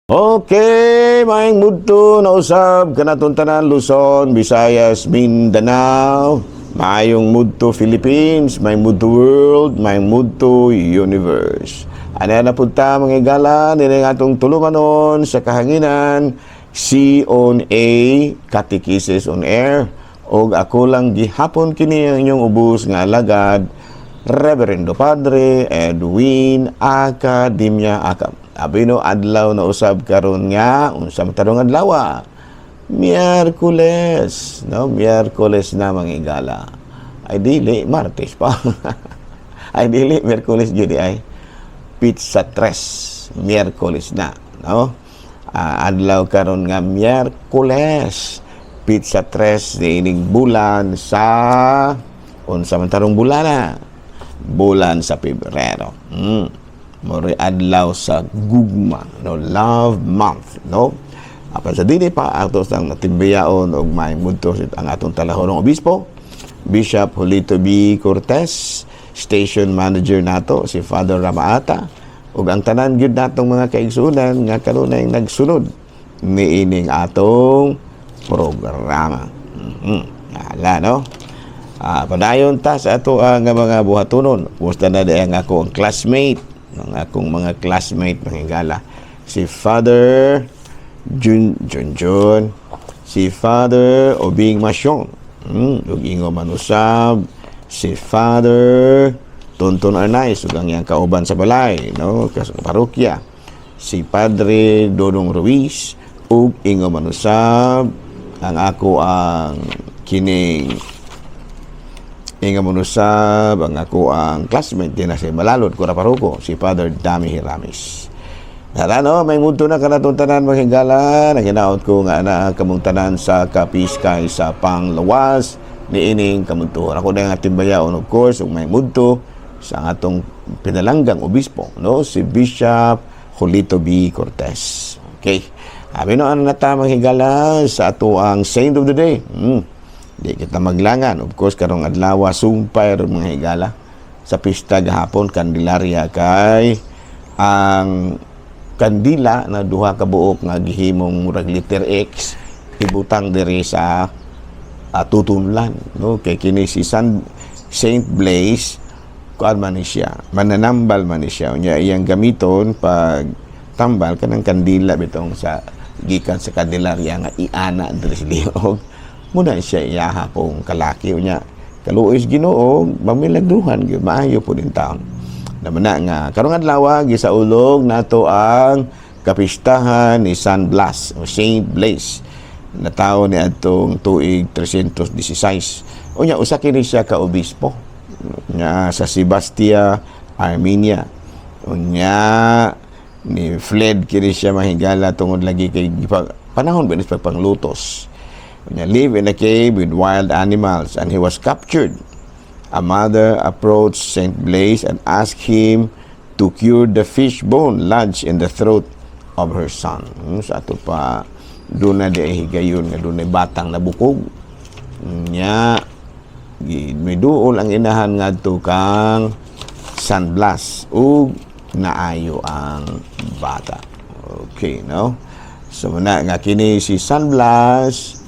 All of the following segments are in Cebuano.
Okay, maayong mudto na usab kanatong tanan, Luzon, Visayas, Mindanao, maayong mudto Philippines, maayong mudto world, maayong mudto universe. Ana na pud ta, mga higala, nini atong tulumanon sa kahanginan, C on A, Catechesis on Air, og ako lang gihapon kini ang inyong ubos nga alagad, Reverendo Padre Edwin Academia Acam. Abi no, adlaw na usab karon nga unsa man tarong adlaw? Miyerkules, no? Miyerkules na, mga igala. Ay dili, Martes pa. Ay dili, Miyerkules gyud ay. Petsa tres, Miyerkules na, no? Adlaw karon nga Miyerkules, petsa tres niining bulan sa, unsa man tarong bulana? Bulan sa Pebrero. Mori adlaw sa gugma, no, love month, no? Apan sa dili pa ato sang natimbayaon og maayong mudto ang atong talahonong obispo, Bishop Julito B. Cortez, station manager nato si Father Ramaata, ug ang tanan gyud natong mga kaigsuonan nga kanunay nagsunod niining atong programa. Ala, no? Padayon ta sa ato ang mga buhatonon. Kumusta na di ang ako ang classmate, ang akong mga classmate, mga higala? Si Father Jun Jun Jun, si Father Obing Masyon, ug ingon man usab si Father Tonton Arnaiz ug ang iyang kauban sa balay, no, sa parokya. Si Padre Dodong Ruiz ug ingon man usab ang ako ang kining ingon man usab ang ako ang classmate din na si Malalod Kura Paroko, si Father Dami Hiramis. Tara no, maayong mudto na kanatong tanan, mga higala. Naginaot ko nga ana kamong tanan sa kapiskay sa panglawas niining kamuntuhan. Ako na nga timbayaon, of course, ug maayong mudto sa atong pinalanggang obispo, no, si Bishop Julito B. Cortez. Okay. Abi no, ano na ta, mga higala, sa ato ang Saint of the Day. Di kita maglangan. Of course, karong adlaw sumpay ron, mga higala, sa pista gahapon, Candelaria, kay ang kandila na duha ka buok nga gihimong murag letter X ibutang diri sa tutunlan, no, kay kini si Saint Blaise, kuan man ni siya, mananambal man ni siya. Unya iyang gamiton pag tambal kanang kandila bitong sa gikan sa Candelaria nga iana diri sa liog muna siya iyaha pong kalaki. Unya kaluoy sa Ginoo, mamilagruhan gyud, maayo po din taon naman na nga karong adlaw gisaulog nato ang kapistahan ni San Blas o Saint Blaise na tao ni atong tuig 316. Unya usa kini siya ka obispo nga sa Sebastia, Armenia. Unya ni fled kini siya, mga higala, tungod lagi kay panahon ba ni pagpanglutos. Unya live in a cave with wild animals and he was captured. A mother approached Saint Blaise and asked him to cure the fish bone lodged in the throat of her son. Sa ato pa, doon na di higayon nga doon batang nabukog. Nya, may duol ang inahan ngadto kang San Blas ug naayo ang bata. Okay, no? So muna nga kini si San Blas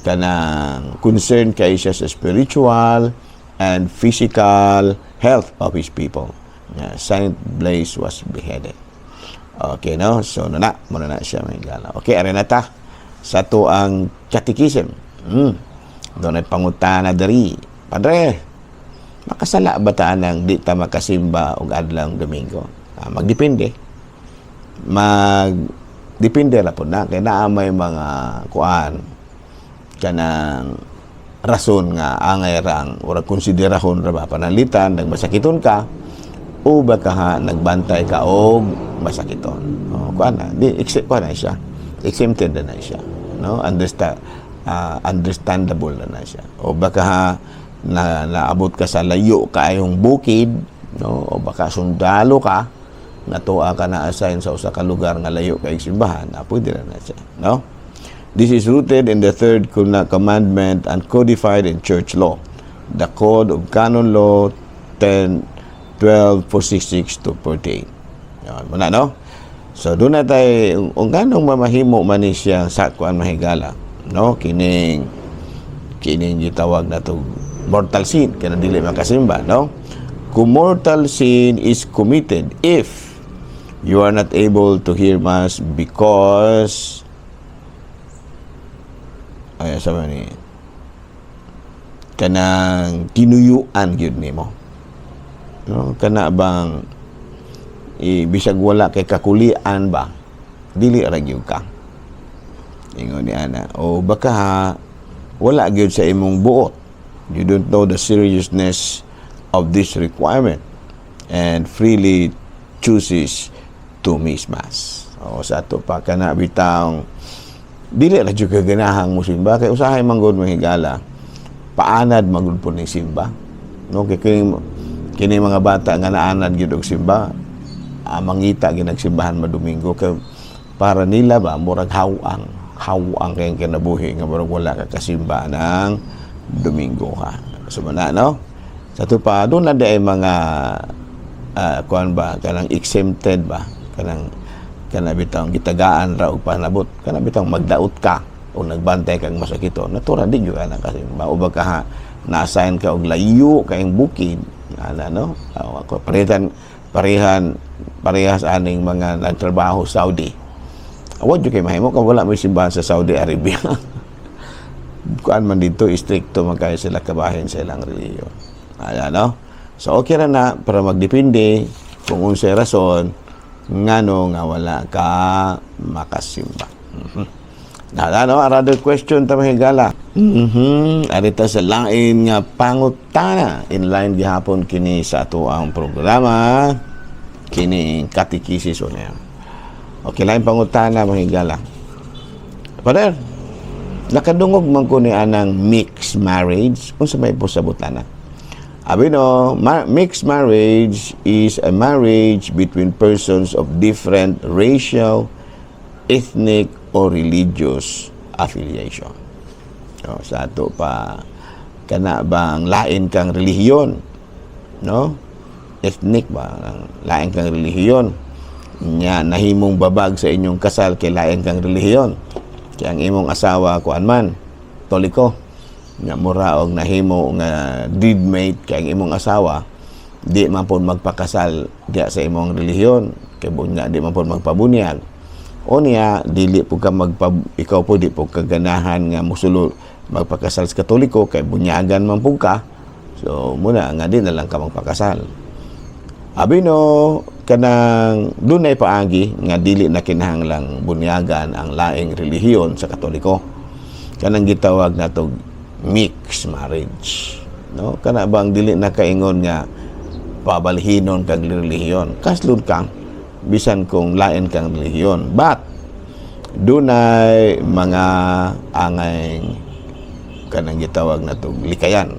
kanang concern kay siya sa spiritual and physical health of his people. Yeah, Saint Blaise was beheaded. Okay, no? So, na, muna na siya, mga higala. Okay, ari na ta sa ato ang catechism. Doon ay pangutana diri. "Padre, makasala ba ta nang di ta makasimba og adlawng Domingo?" Magdepende. Magdepende ra po na kay naa may mga kuan kanang rason nga angay rang ura konsiderahon ra ba, pananglitan nagmasakiton ka o baka ha, nagbantay ka og masakiton. Oh, kuan na, di except kuan na siya. Exempted na na siya. No? Understandable na na siya. O baka ha, na naabot ka sa layo kaayong bukid, no? O baka sundalo ka, natuwa ka na assign sa usa ka lugar nga layo kay simbahan, na pwede na na siya, no? This is rooted in the third commandment and codified in church law, the Code of Canon Law 10, 12, 466 to 48. Yan, muna, no? So duna tay kung ganong mamahimo man ni siya sa kuan, mahigala, no, kining kining gitawag na to mortal sin, kana dili makasimba, no? Kung mortal sin is committed if you are not able to hear Mass because ay sa ni kanang tinuyuan gyud nimo, no, kana bang bisag wala kay kakulian ba, dili ra gyud ka ingon ni ana, o baka ha, wala gyud sa imong buot, you don't know the seriousness of this requirement and freely chooses to miss Mass. O sa ato pa, kana bitang dili ra jud ka ganahang mosimba, kay usahay man gud, mahigala, paanad magud po ning simba, no? Kay kini kini mga bata nga naanad gyud og simba, mangita gyud nagsimbahan madomingo, kay para nila ba murag hawang hawang kay kinabuhi nga murag wala ka kasimba ng Domingo ha. So mana, no, sa ato pa duna diay mga kuan ba, kanang exempted ba, kanang kana bitang gitagaan ra og panabot, kana bitang magdaot ka o nagbantay kang masakito, natural di gyud ka nang kasimba, o baka ha, na-assign ka og layo kayong bukid ana, no? Ako parehan parehan parehas aning mga nagtrabaho Saudi. Wa jud kay mahimo kung wala may simbahan sa Saudi Arabia. Kuan man dito, istrikto man kayo sila kabahin sa ilang relihiyon. Ayan, no? So okay ra na para magdepende kung unsay rason ngano nga wala ka makasimba. Na, no, another question ta, mahigala. Arita sa lain nga pangutana, in line gihapon kini sa ato ang programa kini Katekisis on Air. Okay, lain pangutana, mahigala. Pader, nakadungog man ko ni anang mixed marriage. Unsa may pasabot ana? Abi no, mixed marriage is a marriage between persons of different racial, ethnic, or religious affiliation. No, sa ato pa, kana bang lain kang relihiyon, no? Ethnic ba, ang lain kang relihiyon. Nya nahimong babag sa inyong kasal kay lain kang relihiyon. Kay ang imong asawa kuan man, Katoliko. Nya mura og nahimo nga deedmate kay ang imong asawa di man pod magpakasal diya sa imong relihiyon, kay bunya di man pod magpabunyag. O niya dili po ka magpa, ikaw po di po ka ganahan nga musulod magpakasal sa Katoliko kay bunyagan man po ka. So muna nga di na lang ka magpakasal. Abi no, kanang dunay paagi nga dili na kinahanglang bunyagan ang laing relihiyon sa Katoliko. Kanang gitawag nato mixed marriage. No, kana bang dili na kaingon nga pabalhinon kag relihiyon. Kaslod ka bisan kung lain kang relihiyon. But dunay mga angay kanang gitawag nato likayan,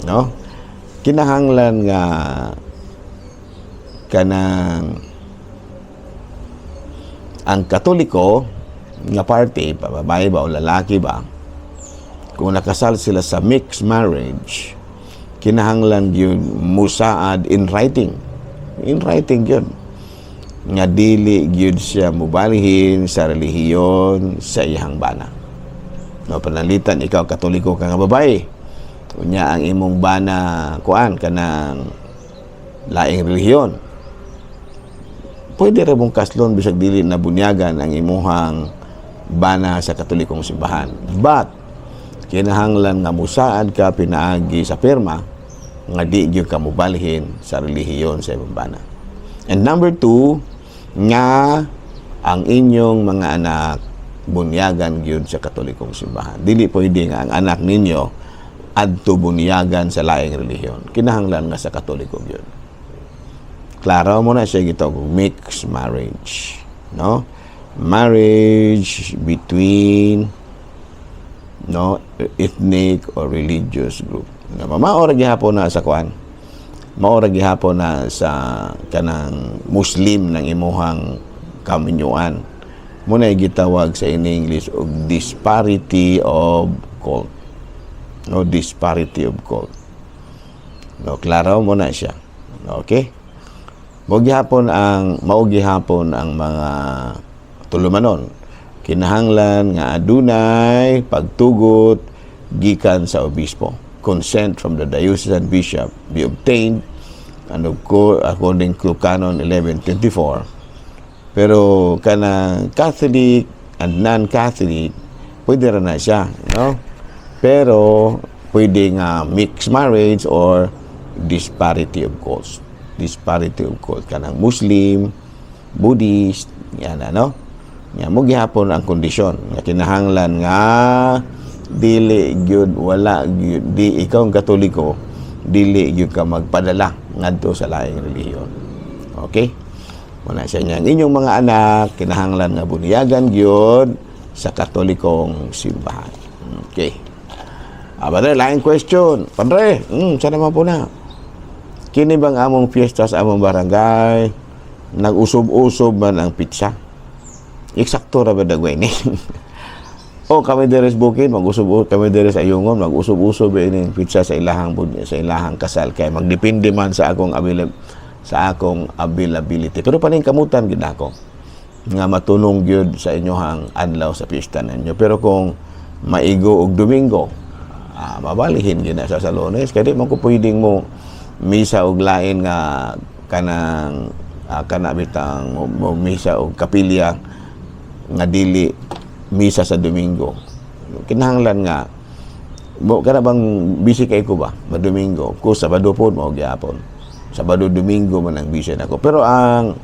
no? Kinahanglan nga kanang ang Katoliko nga party, babae ba o lalaki ba, kung nakasal sila sa mixed marriage, kinahanglan gyud musaad in writing. In writing gyud nga dili gyud siya mubalhin sa relihiyon sa iyang bana. No, pananglitan ikaw Katoliko ka nga babae. Unya ang imong bana kuan, kanang laing relihiyon. Pwede ra mong kaslon bisag dili na bunyagan ang imuhang bana sa Katolikong simbahan. But kinahanglan nga musaad ka pinaagi sa pirma nga di gyud ka mobalhin sa relihiyon sa imong bana. And number two, nga ang inyong mga anak bunyagan gyud sa Katolikong simbahan. Dili pwede nga ang anak ninyo adto bunyagan sa laing relihiyon. Kinahanglan nga sa Katoliko gyud. Klaro mo na siya gitawag mixed marriage, no? Marriage between, no, ethnic or religious group. Na mao ra gihapon na sa kuan. Mao ra gihapon na sa kanang Muslim ng imuhang kaminyuan. Muna gitawag sa in English og disparity of cult. No, disparity of cult. No, klaro mo na siya. Okay? Mao gihapon ang mga tulumanon. Kinahanglan nga adunay pagtugot gikan sa obispo. Consent from the diocesan bishop be obtained and of course, according to Canon 1124. Pero kanang Catholic and non-Catholic, pwede ra na siya, no? Pero pwede nga mixed marriage or disparity of cults. Disparity of cult kanang Muslim, Buddhist, yan, ano? Nga mao gihapon ang kondisyon nga kinahanglan nga dili gyud, wala gyud, di ikaw ang Katoliko, dili gyud ka magpadala ngadto sa laing relihiyon. Okay? Wala siya niya. Ang inyong mga anak, kinahanglan nga bunyagan gyud sa Katolikong simbahan. Okay. Ah, brother, laing question. Padre, sana man po na. Kini bang among fiesta sa among barangay, nag-usob-usob man ang petsa? Eksakto ra ba dagway ni? O kami diri sa bukid, mag-usob kami diri sa Ayungon, mag-usob-usob ini petsa sa ilahang kasal kay magdepende man sa akong availability. Pero paningkamutan gid ako nga matunong gyud sa inyohang adlaw sa piyesta ninyo. Pero kung maigo og Domingo, mabalihin gyud na sa Lunes. Kaya di man ko pwedeng mo misa og lain nga kanang kana bitang mo misa og kapilya nga dili misa sa Domingo. Kinahanglan nga mo kana bang busy kay ko ba ma Domingo ko, Sabado pod mao gyapon. Sabado, Domingo man ang busy nako. Pero ang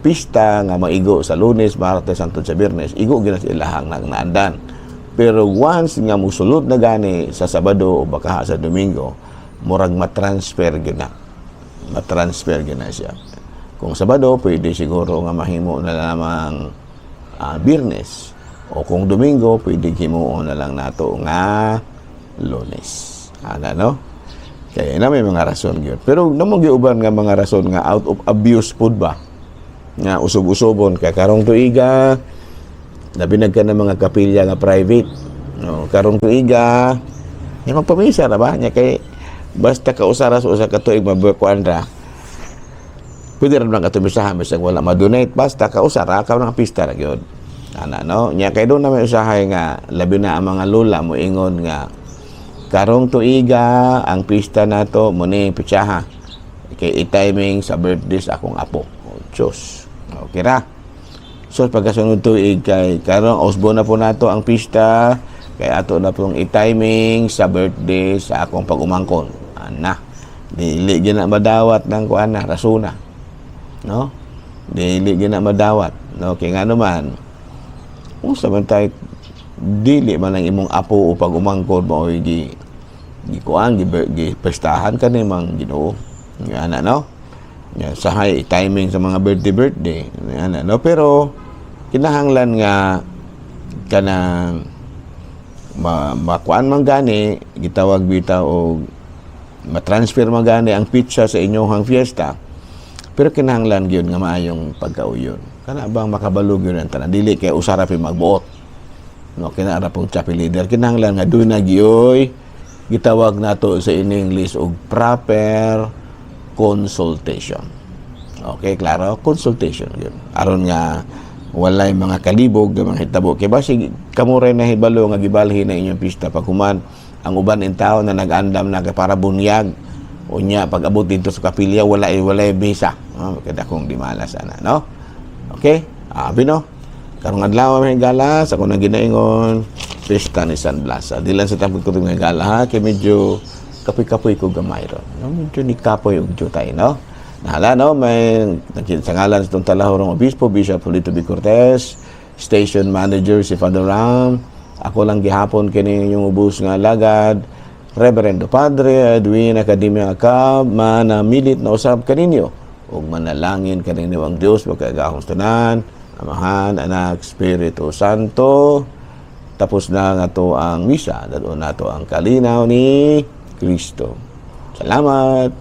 pista nga maigo sa Lunes, Martes hangtod sa Biyernes, igo gyud na sa ilahang nagnaandan. Pero once nga musulod na gani sa Sabado o baka sa Domingo, murag matransfer gyud na. Matransfer gyud na siya. Kung Sabado, pwede siguro nga mahimo na lamang Biyernes. O kung Domingo, pwede himuon na lang nato nga Lunes. Ana, no? Kaya na may mga rason gyud. Pero namo giuban nga mga rason nga out of abuse pud ba? Nga usob-usobon kay karong tuiga labi nagka ng mga kapilya nga private. No, karong tuiga nya magpamisa ra ba nya kay basta kausara sa usa ka tuig mabukuan ra. Pwede ra man katumisahan bisag wala ma-donate, basta kausara ka ng pista ra gyud. Ana, no? Nya kay doon na may usahay nga labi na ang mga lola mo ingon nga karong tuiga ang pista nato mo ni pitsaha kay i-timing sa birthday sa akong apo. Oh, Diyos. Okay ra. So pagkasunod tuig kay karong usbo na po nato ang pista kay ato na pong i-timing sa birthday sa akong pag-umangkon. Ana. Dili gyud na madawat ng kuan na rasuna. No? Dili gyud na madawat. No, kay ngano man unsa man tay dili man ang imong apo o pag-umangkon mao'y gi gikuan gi, gi pestahan ka ni mang Ginoo. Ana, no? Ya, sahay timing sa mga birthday birthday. Ana, no? Pero kinahanglan nga kanang makuan man gani gitawag bitaw og matransfer man gani ang petsa sa inyong fiesta, pero kinahanglan gyud nga maayong pagkauyon kana bang makabalo gyud ang tanan, dili kay usara pa magbuot, no? Kinara pong chapel leader, kinahanglan nga doon na gyoy gitawag nato sa in English og proper consultation. Okay, klaro, consultation yun aron nga walay mga kalibog nga mga hitabo kay basig kamo rin nahibalo nga gibalhin na inyong pista. Pag human ang uban in tao na nag-andam na kay para bunyag, unya pag abot dito sa kapilya, walay misa, no? Kada kong di malas ana, no? Okay, abi, no, karong adlaw may gala sa akong ginaingon pista ni San Blas. Di lang sa tapos ko nga gala ha kay medyo kapoy-kapoy ko gamay ron, no? Medyo ni kapoy og jutay, no? Nahala, no, may sa ngalan sa itong talahorong obispo, Bishop Julito B. Cortez, station manager si Father Ram, ako lang gihapon kini inyong ubos nga alagad, Reverendo Padre Edwin Academia Acab, manamilit na usab kaninyo, ug manalangin kaninyo ang Dios makagagahom tanan, Amahan, Anak, Espiritu Santo. Tapos na nga to ang misa, dad-on nato ang kalinaw ni Kristo. Salamat!